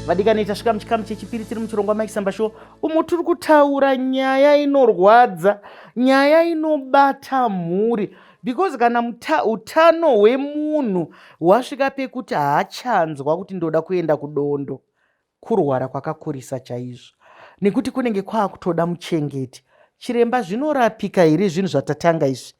Vadikani, tasvika muchikamu chechipiri tiri muchirongwa Mike Samba Show, umo tiri kutaura nyaya inorwadza, nyaya inobata mhuri, because kana utano hwemunhu hwasvika pekuti haachanzwa kuti ndoda kuenda kudondo, kurwara kwakakurisa chaizvo, nekuti kunenge kwaakutoda muchengeti. Chiremba, zvinorapika here zvinhu zvatatanga izvi?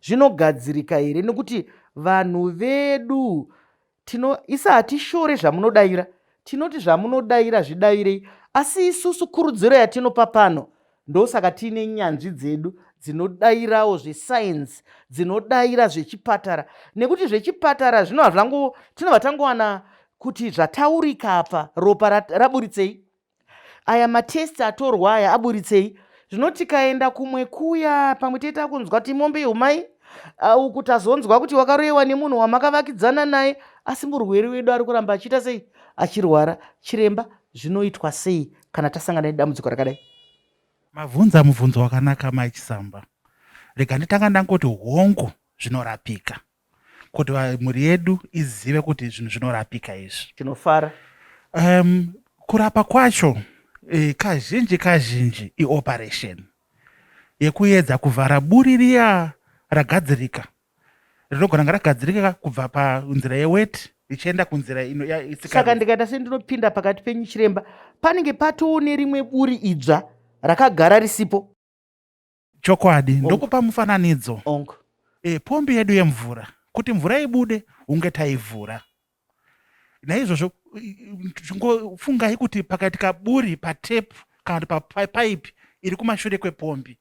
Zvinogadzirika here? Nekuti vanhu vedu tino isa hatishore zvamunodayira, tinoti zvamunodayira zvidavirei, asi isusu kurudziro yatinopa pano, ndosaka tiine nyanzvi dzedu dzinodayirawo zvesainzi, dzinodayira zvechipatara, nekuti zvechipatara zvinova zvango tinobva tangowana kuti zvataurika apa, ropa raburitsei, aya matest atorwa aya aburitsei. Zvino tikaenda kumwe kuya, pamwe toita kunzwa kuti mombe yeumai, uku tazonzwa kuti wakaroyiwa nemunhu wamakavakidzana naye, asi murwere wedu ari kuramba achiita sei? Achirwara. Chiremba, zvinoitwa sei kana tasangana nedambudziko rakadai? Mabvunza mubvunzo wakanaka, Mai Chisamba. Rega nditanga ndangoti hongu, zvinorapika, kuti mhuri yedu izive kuti zvinhu zvinorapika izvi. Tinofara. Kurapa kwacho kazhinji kazhinji ioperation yekuedza kuvhara buri riya ragadzirika, rinogona nga ragadzirika kubva panzira yeweti ichienda kunzira ino Saka ndikaita sendinopinda pakati penyu, chiremba, panenge patoo nerimwe buri idzva rakagara risipo? Chokwadi. Ndokupa mufananidzo. Ongo. Pombi yedu yemvura, kuti mvura ibude hunge taivhura. Naizvozvo chingofungai kuti pakaitika buri patepu kana kuti papaipi iri kumashure kwepombi,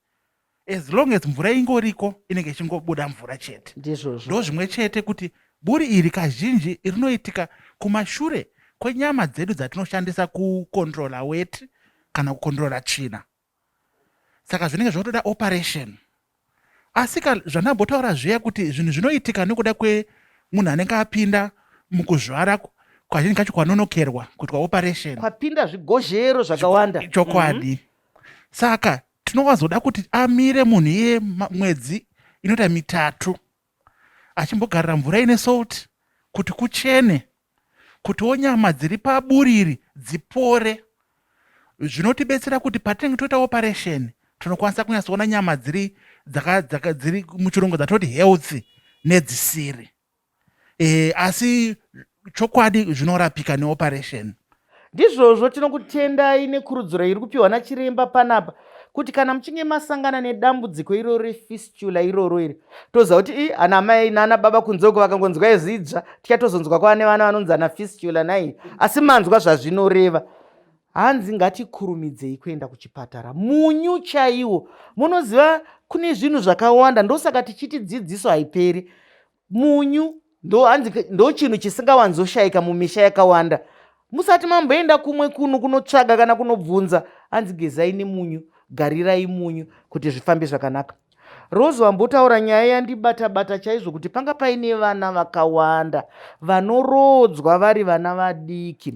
as long as mvura ingoriko, inenge ichingobuda mvura chete. Ndizvozvo. Ndo zvimwe chete kuti buri iri kazhinji rinoitika kumashure kwenyama dzedu dzatinoshandisa kukontrola weti kana kukontrola tsvina, saka zvinenge zvotoda operation. Asi ka zvandambotaura zviya kuti zvinhu zvinoitika nekuda kwemunhu anenge apinda mukuzvara, kazhinji kacho kwanonokerwa kuitwa operation, kwapinda zvigozhero zvakawanda. Chokwadi. Saka tinowazoda kuti amire munhu iye mwedzi inoita 3 achimbogarira mvura ine salt kuti kuchene, kutiwo nyama dziri paburiri dzipore. Zvinotibetsera kuti patinenge toita operation tinokwanisa kunyatsoona nyama dziri dziri muchirungu dzatoti healthy nedzisiri. Asi chokwadi zvinorapika neoperation. Ndizvozvo. Tinokutendai nekurudziro iri kupiwa nachiremba panapa, kuti kana muchinge masangana nedambudziko iroro refistula iroro iri, toziva kuti i ana mai nana baba kunze uko vakangonzwa izvidzva, tichatozonzwa kwava nevana vanonzi ana fistula nai, asi manzwa zvazvinoreva. Hanzi ngatikurumidzei kuenda kuchipatara. Munyu chaiwo, munoziva kune zvinhu zvakawanda, ndosaka tichiti dzidziso haiperi. Munyu ndo hanzi ndo chinhu chisingawanzoshayika mumisha yakawanda. Musati mamboenda kumwe kuno kunotsvaga kana kunobvunza, hanzi gezai nemunyu, garirai munyu kuti zvifambe zvakanaka. Rose wambotaura nyaya yandibata-bata chaizvo, kuti panga paine vana vakawanda vanoroodzwa vari vana vadiki.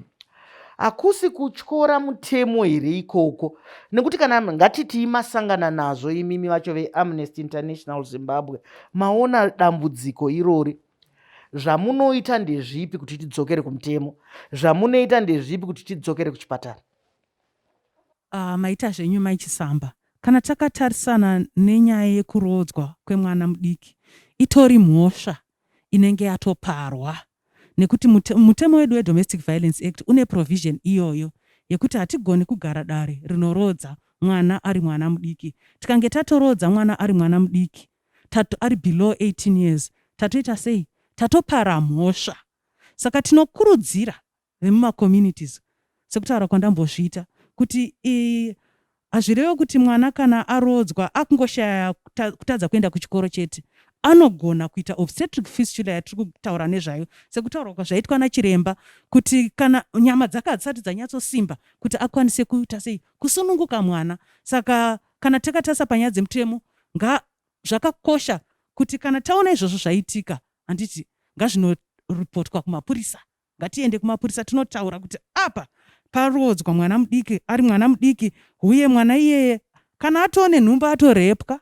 Hakusi kutyora mutemo here ikoko? Nekuti kana ngatitii masangana nazvo imimi vacho veAmnesty International Zimbabwe, maona dambudziko irori, zvamunoita ndezvipi kuti tidzokere kumutemo? Zvamunoita ndezvipi kuti tidzokere kuchipatara? Maita zvenyu, Mai Chisamba. Kana takatarisana nenyaya yekuroodzwa kwemwana mudiki, itori mhosva inenge yatoparwa, nekuti mutemo wedu weDomestic Violence Act une provision iyoyo yekuti hatigoni kugara dare rinoroodza mwana ari mwana mudiki. Tikange tatoroodza mwana ari mwana mudiki, ari below 18 years, tatoita sei? Tatopara mhosva. Saka tinokurudzira vemumacommunities, sekutaura kwandambozviita, kuti hazvirevi kuti mwana kana aroodzwa akungoshaya kutadza kuenda kuchikoro chete. Anogona kuita obstetric fistula yatiri kutaura nezvayo, sekutaurwa kwazvaitwa nachiremba, kuti kana nyama dzake hadzisati dzanyatsosimba kuti akwanise kuita sei? Kusununguka mwana. Saka kana takatarisa panyaya dzemutemo, nga zvakakosha kuti kana taona izvozvo zvaitika, handiti, ngazvinoripotwa kumapurisa. Ngatiende kumapurisa tinotaura kuti apa paroodzwa mwana mudiki ari mwana mudiki, uye mwana iyeye kana atone nhumbu atorepwa,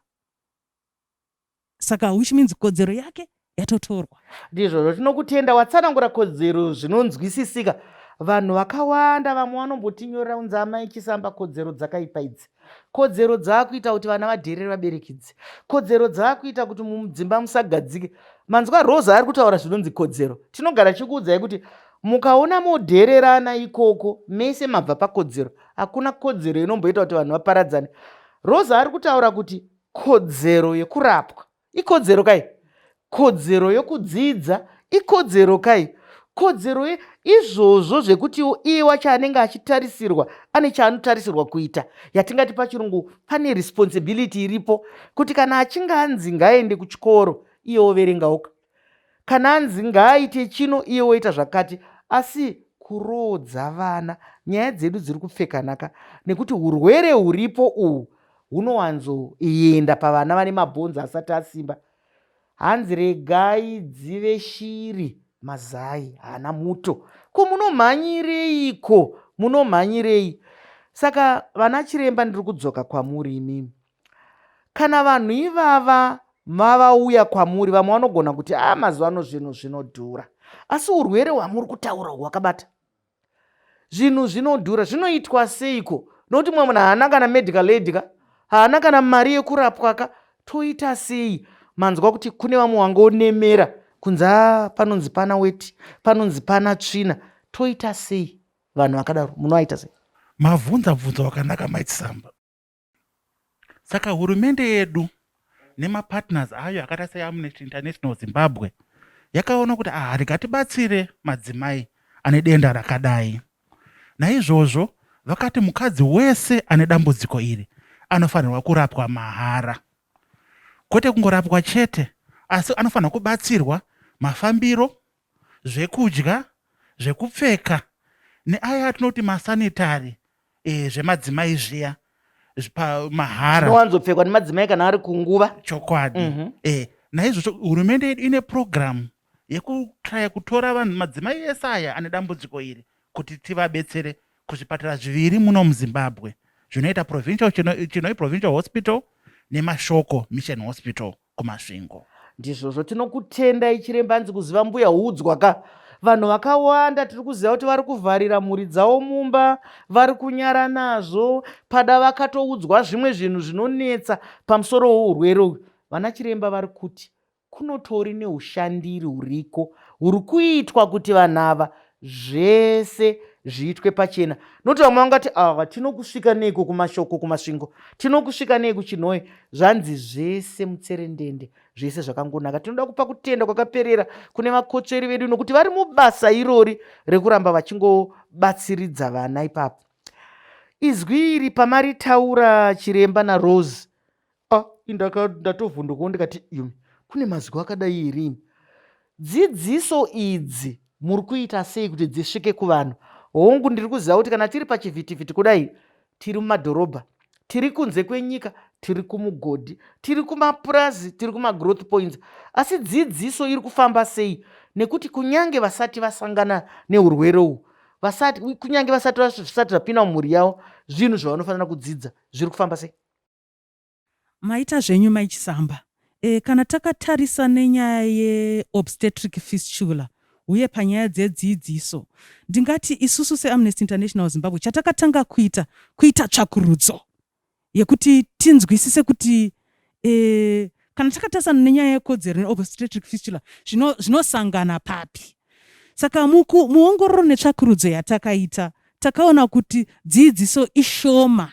saka which means kodzero yake yatotorwa. Ndizvozvo, tinokutenda, watsanangura kodzero zvinonzwisisika. Vanhu vakawanda vamwe vanombotinyorera kunzi amai Chisamba, kodzero dzakaipa idzi, kodzero dzaakuita kuti vana vadherere vabereki idzi, kodzero dzaakuita kuti mudzimba musagadzike. Manzwa Rosa ari kutaura zvinonzi kodzero. Tinogara chikuudzai kuti mukaona modhererana ikoko, mese mabva pakodzero. Hakuna kodzero inomboita kuti vanhu vaparadzane. Rosa ari kutaura kuti kodzero yekurapwa ikodzero kai, kodzero yokudzidza ikodzero kai, kodzero izvozvo zvekutiwo iye wacho anenge achitarisirwa ane chaanotarisirwa kuita, yatingati pachirungu pane responsibility iripo, kuti kana achinge anzi ngaende kuchikoro, iye overengawoka, kana anzi ngaaite chino, iye woita zvakati. Asi kuroodza vana, nyaya dzedu dziri kupfekanaka nekuti urwere huripo uhu hunowanzoenda pavana vane mabhonzo asati asimba. Hanzi regai dzive shiri, mazai haana muto. Ko munomhanyireiko? Munomhanyirei? Saka vana chiremba, ndiri kudzoka kwamuri imimi. Kana vanhu ivava mavauya kwamuri, vamwe vanogona kuti a mazuva ano zvinhu zvinodhura, asi urwere hwamuri kutaura hwakabata zvinhu zvinodhura, zvinoitwa seiko? Nokuti mumwe munhu haana kana medical aid ka, haana kana mari yekurapwa ka, toita sei? Manzwa kuti kune vamwe wangonemera kunzi a panonzi pana weti, panonzi pana tsvina, toita sei? Vanhu vakadaro munovaita sei? Mavhunza bvunzo wakanaka, Maitsamba. Saka hurumende yedu nemapartners ayo akaita seAmnesty International Zimbabwe yakaona kuti ah, rega tibatsire madzimai ane denda rakadai. Naizvozvo vakati mukadzi wese ane dambudziko iri anofanirwa kurapwa mahara, kwete kungorapwa chete, asi anofanirwa kubatsirwa mafambiro, zvekudya, zvekupfeka neaya atinoti masanitary zvemadzimai zviya mahara. Zvinowanzopfekwa nemadzimai kana ari kunguva. Chokwadi. Naizvozvo hurumende yedu ine purogiramu yekutraya kutora vanhu, madzimai ese aya ane dambudziko iri, kuti tivabetsere kuzvipatara zviviri muno muZimbabwe zvinoita provincial Chinhoyi Provincial Hospital neMashoko Mission Hospital kuMasvingo. Ndizvozvo, tinokutendai chiremba. Hanzi kuziva mbuya huudzwa ka. Vanhu vakawanda tiri kuziva kuti vari kuvharira mhuri dzavo mumba, vari kunyara nazvo, pada vakatoudzwa zvimwe zvinhu zvinonetsa pamusoro weurwere uyu. Vana chiremba vari kuti kunotori neushandiri huriko huri kuitwa kuti vanhu ava zvese zviitwe pachena, nokuti vamwe vangati ava tinokusvika neiko kuMashoko, kuMasvingo, tinokusvika nei kuChinhoyi? Zvanzi zvese mutserendende, zvese zvakangonaka. Tinoda kupa kutenda kwakaperera kune vakotsveri vedu nokuti vari mubasa irori rekuramba vachingobatsiridza vana ipapo. Izwi iri pamaritaura, chiremba naRose, ah, ndatovhundukawo ndikati yumi, kune mazwi akadai here imi? Dzidziso idzi muri kuita sei kuti dzisvike kuvanhu? Hongu, ndiri kuziva kuti kana tiri pachivhitivhiti kudai, tiri mumadhorobha, tiri kunze kwenyika, tiri kumugodhi, tiri kumapurazi, tiri kumagrowth points, asi dzidziso iri kufamba sei? Nekuti kunyange vasati vasangana neurwere uhu, vasati kunyange vasati zvisati zvapinda mumhuri yavo, zvinhu zvavanofanira kudzidza zviri kufamba sei? Maita zvenyu Mai Chisamba. Kana takatarisa nenyaya yeobstetric fistula uye panyaya dzedzidziso, ndingati isusu seAmnesty International Zimbabwe chatakatanga kuita kuita tsvakurudzo yekuti tinzwisise kuti kana takatarisana nenyaya yekodzero neobstetric fistula zvinosangana papi. Saka muongororo netsvakurudzo yatakaita takaona kuti dzidziso ishoma.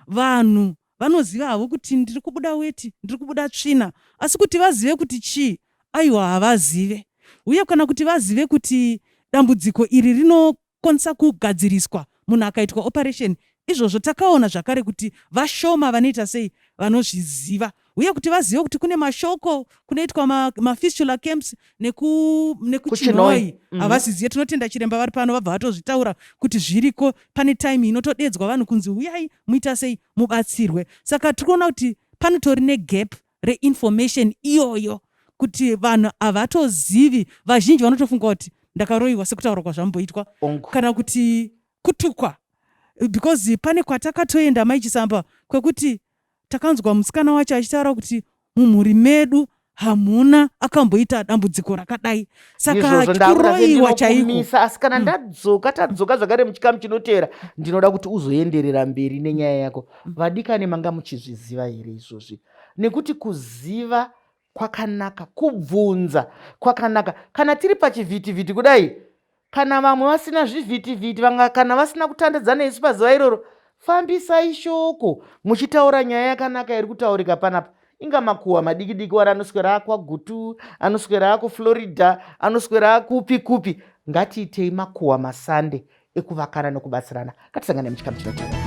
Vanhu vanoziva havo kuti ndiri kubuda weti, ndiri kubuda tsvina, asi kuti vazive kuti chii, aiwa havazive. Uye kana kuti vazive kuti dambudziko iri rinokwanisa kugadziriswa munhu akaitwa operation, izvozvo takaona zvakare kuti vashoma vanoita sei, vanozviziva. Uye kuti vazive kuti kune Mashoko, kunoitwa mafistula camps nekuChinhoyi, havasizive. Tinotenda chiremba vari pano vabva vatozvitaura kuti zviriko. Pane time inotodedzwa vanhu kunzi uyai muita sei mubatsirwe. Saka tiri kuona kuti panotori negap reinformation iyoyo, kuti vanhu havatozivi. Vazhinji vanotofunga kuti ndakaroyiwa, sekutaura kwazvamboitwa, kana kuti kutukwa, because pane kwatakatoenda, Mai Chisamba, kwekuti takanzwa musikana wacho achitaura kuti mumhuri medu Hamuna akamboita dambudziko rakadai. Saka Izvozvo ndakuda kuroyiwa chaiko. sendinokumisa, asi kana ndadzoka, tadzoka zvakare muchikamu chinoteera, ndinoda kuti uzoenderera mberi nenyaya yako. Vadikani, manga muchizviziva here izvozvi? Nekuti kuziva kwakanaka, kubvunza kwakanaka. Kana tiri pachivhitivhiti kudai, kana vamwe vasina zvivhitivhiti, vanga kana vasina kutandadzana isu pazuva iroro, fambisai shoko muchitaura nyaya yakanaka iri kutaurika panapa. Inga makuhwa madiki diki wari anoswera akwaGutu, anoswera akuFlorida, anoswera akupi kupi. Ngatiitei makuhwa masande ekuvakana nekubatsirana. Ngatisangane muchikamu chinotevera.